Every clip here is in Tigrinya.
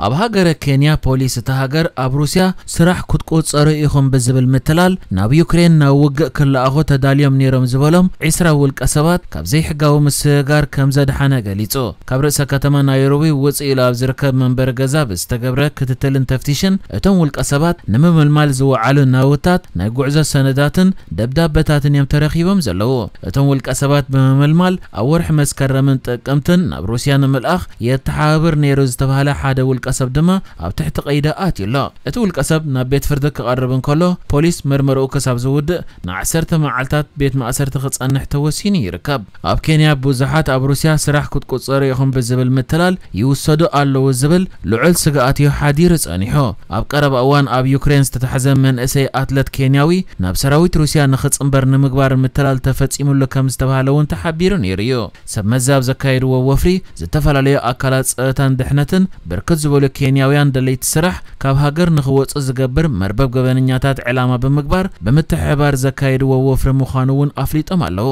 ኣብ ሃገረ ኬንያ ፖሊስ እታ ሃገር ኣብ ሩስያ ስራሕ ክትቆጸሩ ኢኹም ብዝብል ምትላል ናብ ዩክሬን ናብ ውግእ ክለኣኹ ተዳልዮም ነይሮም ዝበሎም ዒስራ ውልቀ ሰባት ካብ ዘይሕጋዊ ምስግጋር ከም ዘድሓነ ገሊጹ። ካብ ርእሰ ከተማ ናይሮቢ ውጽእ ኢሉ ኣብ ዝርከብ መንበሪ ገዛ ብዝተገብረ ክትትልን ተፍቲሽን እቶም ውልቀ ሰባት ንምምልማል ዝወዓሉ ናውታት፣ ናይ ጉዕዞ ሰነዳትን ደብዳበታትን እዮም ተረኺቦም ዘለዉ። እቶም ውልቀ ሰባት ብምምልማል ኣብ ወርሒ መስከረምን ጥቅምትን ናብ ሩስያ ንምልኣኽ የተሓባብር ነይሩ ዝተባህለ ሓደ ውልቀ ሰብ ድማ ኣብ ትሕቲ ቀይዲ ኣትዩ ኣሎ። እቲ ውልቀ ሰብ ናብ ቤት ፍርዲ ክቐርብ እንከሎ ፖሊስ መርመርኡ ክሳብ ዝውድእ ንዓሰርተ መዓልታት ቤት ማእሰርቲ ክጸንሕ ተወሲኑ ይርከብ። ኣብ ኬንያ ብዙሓት ኣብ ሩስያ ስራሕ ክትቁጸሩ ኢኹም ብዝብል ምትላል ይውሰዱ ኣለዉ ዝብል ልዑል ስግኣት እዩ ሓዲሩ ጸኒሑ። ኣብ ቀረባ እዋን ኣብ ዩክሬን ዝተታሕዘ መንእሰይ ኣትለት ኬንያዊ ናብ ሰራዊት ሩስያ ንኽጽንበር ንምግባር ምትላል ተፈጺሙሉ ከም ዝተባህለ እውን ተሓቢሩ ነይሩ እዩ። ሰብ መዚ ኣብ ዘካየድዎ ወፍሪ ዝተፈላለዩ ኣካላት ጸጥታን ድሕነትን ብርክት ዝበሉ ኬንያውያን ደለይቲ ስራሕ ካብ ሃገር ንኽወጹ ዝገብር መርበብ ገበነኛታት ዕላማ ብምግባር ብምትሕብባር ዘካየድዎ ወፍሪ ምዃኑ እውን ኣፍሊጦም ኣለዉ።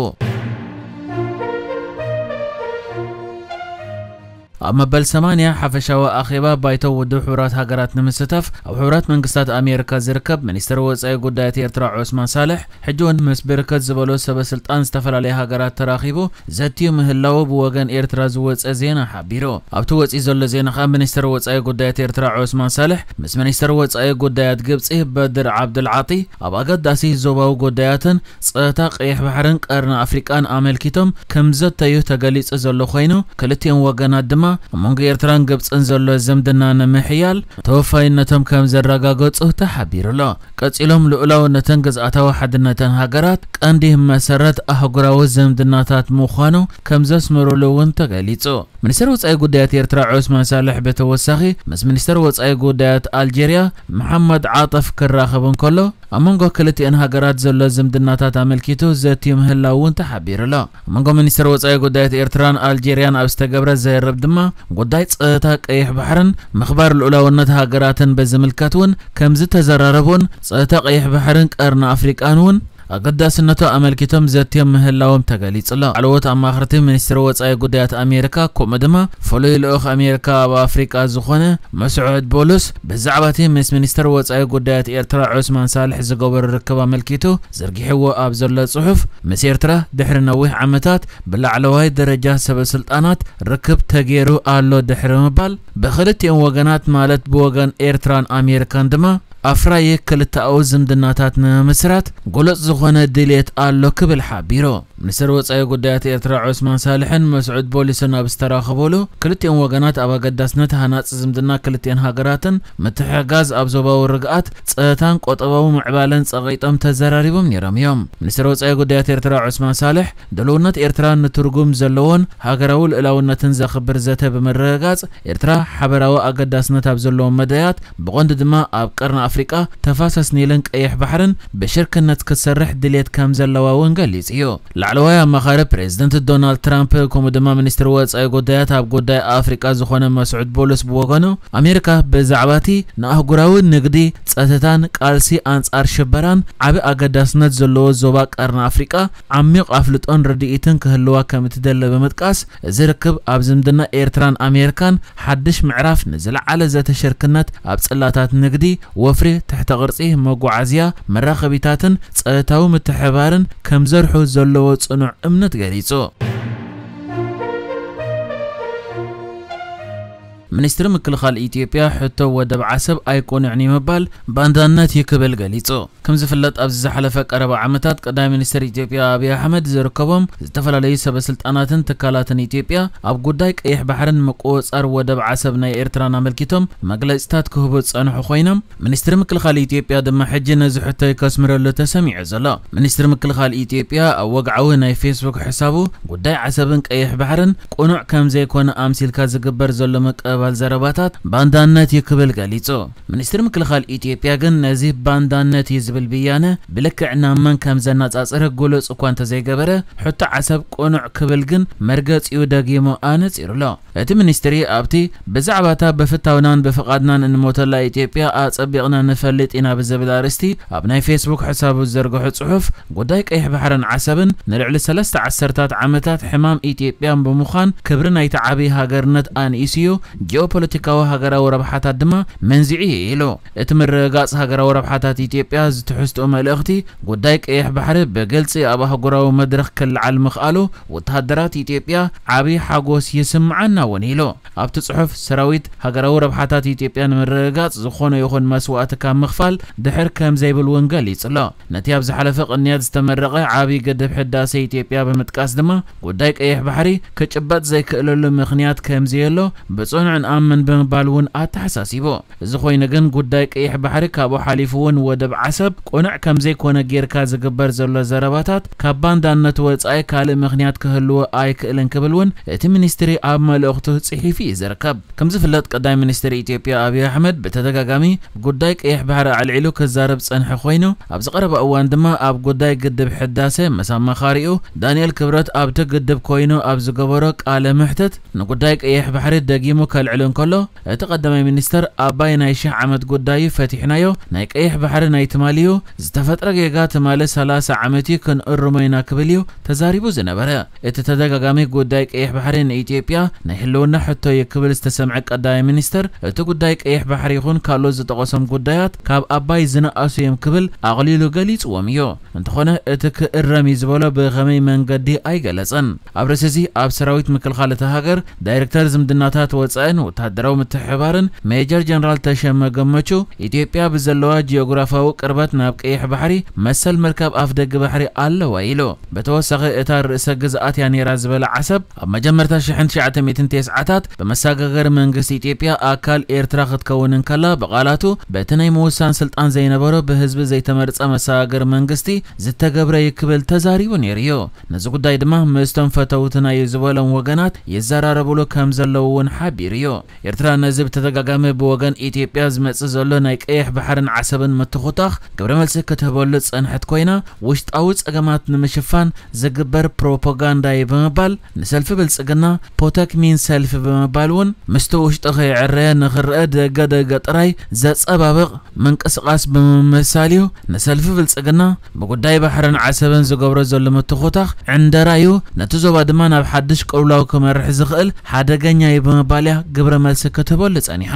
ኣብ መበል ሰማንያ ሓፈሻዊ ኣኼባ ባይቶ ውድብ ሕቡራት ሃገራት ንምስታፍ ኣብ ሕቡራት መንግስታት ኣሜሪካ ዝርከብ ሚኒስትር ወጻኢ ጉዳያት ኤርትራ ዑስማን ሳልሕ ሕጂ እውን ምስ ብርክት ዝበሉ ሰበ ስልጣን ዝተፈላለዩ ሃገራት ተራኺቡ ዘትዩ ምህላዉ ብወገን ኤርትራ ዝወጸ ዜና ሓቢሩ። ኣብቲ ወጺኡ ዘሎ ዜና ከኣ ሚኒስትር ወጻኢ ጉዳያት ኤርትራ ዑስማን ሳልሕ ምስ ሚኒስትር ወጻኢ ጉዳያት ግብጺ በድር ዓብዱልዓጢ ኣብ ኣገዳሲ ዞባዊ ጉዳያትን ጸጥታ ቀይሕ ባሕርን ቀርኒ ኣፍሪቃን ኣመልኪቶም ከም ዘተዩ ተገሊጹ ዘሎ ኮይኑ፣ ክልቲኦም ወገናት ድማ ኣብ መንጎ ኤርትራን ግብጽን ዘሎ ዝምድና ንምሕያል ተወፋይነቶም ከም ዘረጋገጹ ተሓቢሩ ኣሎ። ቀጺሎም ልኡላውነትን ግዝኣታዊ ሓድነትን ሃገራት ቀንዲ መሰረት ኣህጉራዊ ዝምድናታት ምዃኑ ከም ዘስመሩሉ እውን ተገሊጹ። ሚኒስትር ወጻኢ ጉዳያት ኤርትራ ዑስማን ሳልሕ ብተወሳኺ ምስ ሚኒስትር ወጻኢ ጉዳያት ኣልጀርያ መሓመድ ዓጠፍ ክራኸብ እንከሎ፣ ኣብ መንጎ ክልቲአን ሃገራት ዘሎ ዝምድናታት ኣመልኪቱ ዘትዩ ምህላው እውን ተሓቢሩ ኣሎ። ኣብ መንጎ ሚኒስትር ወጻኢ ጉዳያት ኤርትራን ኣልጀርያን ኣብ ዝተገብረ ዘረብ ድማ ጉዳይ ጸጥታ ቀይሕ ባሕርን ምኽባር ልኡላውነት ሃገራትን ብዝምልከት እውን ከም ዝተዘራረቡን ጸጥታ ቀይሕ ባሕርን ቀርኒ ኣፍሪቃን እውን ኣገዳስነቱ ኣመልኪቶም ዘትዮም ምህላዎም ተገሊጹ ኣሎ። ላዕለዎት ኣማኸርቲ ሚኒስትሪ ወጻኢ ጉዳያት ኣሜሪካ፣ ከምኡ ድማ ፍሉይ ልኡኽ ኣሜሪካ ኣብ ኣፍሪቃ ዝኾነ መስዑድ ቦሉስ፣ ብዛዕባ እቲ ምስ ሚኒስትር ወጻኢ ጉዳያት ኤርትራ ዑስማን ሳልሕ ዝገበሩ ርክብ ኣመልኪቱ ዘርጊሕዎ ኣብ ዘሎ ጽሑፍ፣ ምስ ኤርትራ ድሕሪ ነዊሕ ዓመታት ብላዕለዋይ ደረጃ ሰበ ስልጣናት ርክብ ተገይሩ ኣሎ ድሕሪ ምባል፣ ብክልቲኦም ወገናት ማለት ብወገን ኤርትራን ኣሜሪካን ድማ ኣፍራዪ ክልተኣዊ ዝምድናታት ንምምስራት ግሉጽ ዝኾነ ድልየት ኣሎ ክብል ሓቢሩ። ሚኒስትር ወጻኢ ጉዳያት ኤርትራ ዑስማን ሳልሕን መስዑድ ቦሊስን ኣብ ዝተራኸበሉ፣ ክልቲኦም ወገናት ኣብ ኣገዳስነት ሃናጺ ዝምድና ክልቲአን ሃገራትን ምትሕግጋዝ ኣብ ዞባዊ ርግኣት፣ ጸጥታን ቁጠባዊ ምዕባለን ጸቒጦም ተዘራሪቦም ነይሮም እዮም። ሚኒስትር ወጻኢ ጉዳያት ኤርትራ ዑስማን ሳልሕ፣ ድልውነት ኤርትራ ንትርጉም ዘለዎን ሃገራዊ ልኡላውነትን ዘኽብር ዘተ ብምርግጋጽ፣ ኤርትራ ሓበራዊ ኣገዳስነት ኣብ ዘለዎም መዳያት፣ ብቐንዱ ድማ ኣብ ቀርኒ ኣፍሪቃ፣ ተፋሰስ ኒልን ቀይሕ ባሕርን ብሽርክነት ክትሰርሕ ድልየት ከም ዘለዋ እውን ገሊጹ እዩ። ላዕለዋይ ኣማኻሪ ፕሬዚደንት ዶናልድ ትራምፕ፣ ከምኡ ድማ ሚኒስትሪ ወጻኢ ጉዳያት ኣብ ጉዳይ ኣፍሪቃ ዝኾነ መስዑድ ቦሎስ ብወገኑ፣ ኣሜሪካ ብዛዕባ እቲ ንኣህጉራዊ ንግዲ፣ ጸጥታን ቃልሲ ኣንጻር ሽበራን ዓቢ ኣገዳስነት ዘለዎ ዞባ ቀርኒ ኣፍሪቃ ዓሚቕ ኣፍልጦን ርድኢትን ክህልዋ ከም እትደሊ ብምጥቃስ፣ እዚ ርክብ ኣብ ዝምድና ኤርትራን ኣሜሪካን ሓድሽ ምዕራፍ ንዝለዓለ ዘተ ሽርክነት ኣብ ጽላታት ንግዲ፣ ወፍሪ፣ ትሕተ ቅርጺ፣ መጓዓዝያ፣ መራኸቢታትን ጸጥታዊ ምትሕብባርን ከም ዘርሑ ዘለዎ ጽኑዕ እምነት ገሊጹ። ሚኒስትሪ ምክልኻል ኢትዮጵያ ሕቶ ወደብ ዓሰብ ኣይቆንዕን እዩ ምባል ባንዳነት እዩ ክብል ገሊጹ። ከም ዝፍለጥ ኣብዚ ዝሓለፈ ቀረባ ዓመታት ቀዳማይ ሚኒስትር ኢትዮጵያ ኣብይ ኣሕመድ ዝርከቦም ዝተፈላለዩ ሰበ ስልጣናትን ትካላትን ኢትዮጵያ ኣብ ጉዳይ ቀይሕ ባሕርን ምቁጽጻር ወደብ ዓሰብ ናይ ኤርትራን ኣመልኪቶም መግለጺታት ክህቡ ዝጸንሑ ኮይኖም፣ ሚኒስትሪ ምክልኻል ኢትዮጵያ ድማ ሕጂ ነዚ ሕቶይ ከስምረሉ ተሰሚዑ ዘሎ። ሚኒስትሪ ምክልኻል ኢትዮጵያ ኣብ ወግዓዊ ናይ ፌስቡክ ሕሳቡ ጉዳይ ዓሰብን ቀይሕ ባሕርን ቅኑዕ ከም ዘይኮነ ኣምሲልካ ዝግበር ዘሎ ምቅብባል ዘረባታት ባንዳነት እዩ ክብል ገሊጹ። ሚኒስትሪ ምክልኻል ኢትዮጵያ ግን ነዚ ባንዳነት እዩ ዝብል ብያነ ብልክዕ ናብ መን ከም ዘነጻጽር ግሉጽ እኳ እንተዘይገበረ፣ ሕቶ ዓሰብ ቅኑዕ ክብል ግን መርገጺኡ ደጊሙ ኣነጺሩ ኣሎ። እቲ ሚኒስትሪ ኣብቲ ብዛዕባ እታ ብፍታውናን ብፍቓድናን እንሞተላ ኢትዮጵያ ኣጸቢቕና ንፈልጥ ኢና ብዝብል ኣርእስቲ ኣብ ናይ ፌስቡክ ሕሳቡ ዝዘርግሖ ጽሑፍ፣ ጉዳይ ቀይሕ ባሕርን ዓሰብን ንልዕሊ ሰለስተ ዓሰርታት ዓመታት ሕማም ኢትዮጵያ ብምዃን ክብሪ ናይቲ ዓቢ ሃገርነት ኣንኢሱ'ዩ፣ ጂኦፖለቲካዊ ሃገራዊ ረብሓታት ድማ መንዚዑ እዩ ኢሉ። እቲ ምርግጋጽ ሃገራዊ ረብሓታት ኢትዮጵያ ዝትሕዝትኡ መልእኽቲ ጉዳይ ቀይሕ ባሕሪ ብግልጺ ኣብ ኣህጉራዊ መድረኽ ክለዓል ምኽኣሉ ወተሃደራት ኢትዮጵያ ዓቢ ሓጎስ ይስምዓና እውን ኢሉ። ኣብቲ ጽሑፍ ሰራዊት ሃገራዊ ረብሓታት ኢትዮጵያ ንምርግጋጽ ዝኾነ ይኹን መስዋእቲ ካብ ምኽፋል ድሕር ከም ዘይብል እውን ገሊጹ ኣሎ። ነቲ ኣብ ዝሓለፈ ቅንያት ዝተመረቐ ዓቢ ግድብ ሕዳሴ ኢትዮጵያ ብምጥቃስ ድማ ጉዳይ ቀይሕ ባሕሪ ክጭበጥ ዘይክእለሉ ምኽንያት ከም ዘየሎ ብጽኑዕ ንኣምን ብምባል እውን ኣተሓሳሲቡ። እዚ ኮይኑ ግን ጉዳይ ቀይሕ ባሕሪ ካብኡ ሓሊፉ እውን ወደብ ዓሰብ ቅኑዕ ከም ዘይኮነ ጌርካ ዝግበር ዘሎ ዘረባታት ካብ ባንዳነት ወጻኢ ካልእ ምኽንያት ክህልዎ ኣይክእልን ክብል እውን እቲ ሚኒስትሪ ኣብ መልእኽቱ ጽሒፉ እዩ ዝርከብ። ከም ዝፍለጥ ቀዳማይ ሚኒስትር ኢትዮጵያ ኣብይ ኣሕመድ ብተደጋጋሚ ጉዳይ ቀይሕ ባሕሪ ኣልዒሉ ክዛረብ ጸንሐ ኮይኑ ኣብዚ ቀረባ እዋን ድማ ኣብ ጉዳይ ግድብ ሕዳሴ ምስ ኣማኻሪኡ ዳንኤል ክብረት ኣብቲ ግድብ ኮይኑ ኣብ ዝገበሮ ቃለ መሕትት ንጉዳይ ቀይሕ ባሕሪ ደጊሙ ከልዕል እንከሎ እቲ ቀዳማይ ሚኒስትር ኣባይ ናይ ሽሕ ዓመት ጉዳይ እዩ ፈቲሕናዮ፣ ናይ ቀይሕ ባሕሪ ናይ ትማሊ እዩ፣ ዝተፈጥረ ጌጋ ትማሊ ሰላሳ ዓመት እዩ ክንእርሞ ኢና ክብል እዩ ተዛሪቡ ዝነበረ። እቲ ተደጋጋሚ ጉዳይ ቀይሕ ባሕሪ ንኢትዮጵያ ናይ ህልውና ሕቶ እዩ ክብል ዝተሰምዐ ቀዳማይ ሚኒስትር እቲ ጉዳይ ቀይሕ ባሕሪ ይኹን ካልኦት ዝጠቐሶም ጉዳያት ካብ ኣባይ ዝነኣሱ እዮም ክብል ኣቕሊሉ ገሊጽዎም እዩ። እንተኾነ እቲ ክእረም እዩ ዝበሎ ብኸመይ መንገዲ ኣይገለጸን። ኣብ ርእሲ እዚ ኣብ ሰራዊት ምክልኻል እታ ሃገር ዳይሬክተር ዝምድናታት ወጻኢን ወተሃደራዊ ምትሕብባርን ሜጀር ጀነራል ተሸመ ገመቹ ኢትዮጵያ ብዘለዋ ጂኦግራፋዊ ቅርበት ናብ ቀይሕ ባሕሪ መሰል ምርካብ ኣፍደገ ባሕሪ ኣለዋ ኢሉ። ብተወሳኺ እታ ርእሰ ግዝኣት እያ ነይራ ዝበላ ዓሰብ ኣብ መጀመርታ ሽሕን ትሽዓተ ሚእትን ተስዓታት ብመሰጋገሪ መንግስቲ ኢትዮጵያ ኣካል ኤርትራ ክትከውን እንከላ ብቓላቱ በቲ ናይ ምውሳን ስልጣን ዘይነበሮ ብህዝቢ ዘይተመርጸ መሰጋገሪ መንግስቲ ዝተገብረ እዩ ክብል ተዛሪቡ ነይሩ እዩ። ነዚ ጉዳይ ድማ ምስቶም ፈተውትና እዩ ዝበሎም ወገናት ይዘራረብሉ ከም ዘለዉ እውን ሓቢሩ እዩ። ኤርትራ ነዚ ብተደጋጋሚ ብወገን ኢትዮጵያ ዝመጽእ ዘሎ ናይ ቀይሕ ባሕርን ዓሰብን ምትኹታኽ ግብረ መልሲ ክትህበሉ ዝጸንሐት ኮይና ውሽጣዊ ጸገማት ንምሽፋን ዝግበር ፕሮፓጋንዳ እዩ ብምባል ንሰልፊ ብልጽግና ፖተክሚን ሰልፊ ብምባል እውን ምስቲ ውሽጡ ከይዕረየ ንኽረአ ደገ ደገ ጥራይ ዘጸባብቕ ምንቅስቓስ ብምምሳል እዩ። ንሰልፊ ብልጽግና ብጉዳይ ባሕርን ዓሰብን ዝገብሮ ዘሎ ምትኹታኽ ዕንደራ እዩ፣ ነቲ ዞባ ድማ ናብ ሓድሽ ቅልውላው ክመርሕ ዝኽእል ሓደገኛ እዩ ብምባል እያ ግብረ መልሲ ክትህበሉ ጸኒሓ።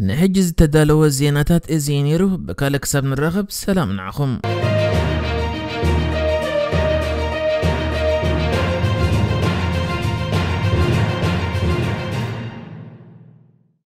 ንሕጂ ዝተዳለወ ዜናታት እዚ እዩ ነይሩ። ብካልእ ክሳብ ንራኸብ ሰላም ንዓኹም።